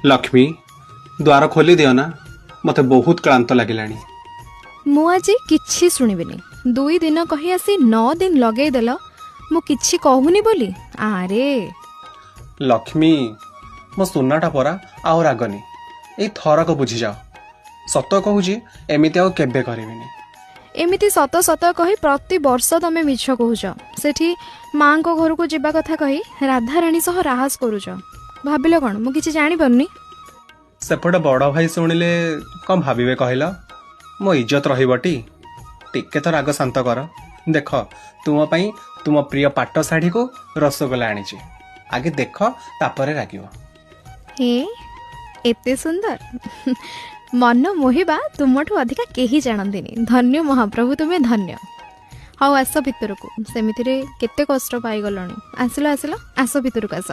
ଲକ୍ଷ୍ମୀ, ଦ୍ୱାର ଖୋଲି ଦିଅ ନା, ମୋତେ ବହୁତ କ୍ଳାନ୍ତ ଲାଗିଲାଣି। ମୁଁ ଆଜି କିଛି ଶୁଣିବିନି। 2 ଦିନ କହି ଆସି 9 ଦିନ ଲଗେଇଦେଲ ମୁଁ କିଛି କହୁନି ବୋଲି। ଆରେ ଲକ୍ଷ୍ମୀ, ମୋ ସୁନାଟା ପରା, ଆଉ ରାଗନି। ଏଇ ଥରକ ବୁଝିଯାଅ। ସତ କହୁଛି, ଏମିତି ଆଉ କେବେ କରିବିନି। ଏମିତି ସତ ସତ କହି ପ୍ରତିବର୍ଷ ତମେ ମିଛ କହୁଛ। ସେଠି ମାଙ୍କ ଘରକୁ ଯିବା କଥା କହି ରାଧାରାଣୀ ସହ ରାହାସ କରୁଛ। ଭାବିଲ କ'ଣ ମୁଁ କିଛି ଜାଣିପାରୁନି? ସେପଟେ ବଡ଼ ଭାଇ ଶୁଣିଲେ କ'ଣ ଭାବିବେ କହିଲ? ମୋ ଇଜ୍ଜତ ରହିବଟି? ଟିକେ ତ ରାଗ ଶାନ୍ତ କର। ଦେଖ, ତୁମ ପାଇଁ ତୁମ ପ୍ରିୟ ପାଟ ଶାଢ଼ୀକୁ ରସଗୋଲା ଆଣିଛି। ଆଗେ ଦେଖ, ତାପରେ ରାଗିବ। ହେ, ଏତେ ସୁନ୍ଦର! ମନ ମୋହିବା ତୁମଠୁ ଅଧିକା କେହି ଜାଣନ୍ତିନି। ଧନ୍ୟ ମହାପ୍ରଭୁ, ତୁମେ ଧନ୍ୟ। ହଉ, ଆସ ଭିତରକୁ। ସେମିତିରେ କେତେ କଷ୍ଟ ପାଇଗଲଣି। ଆସିଲ ଆସିଲ, ଆସ ଭିତରକୁ ଆସ।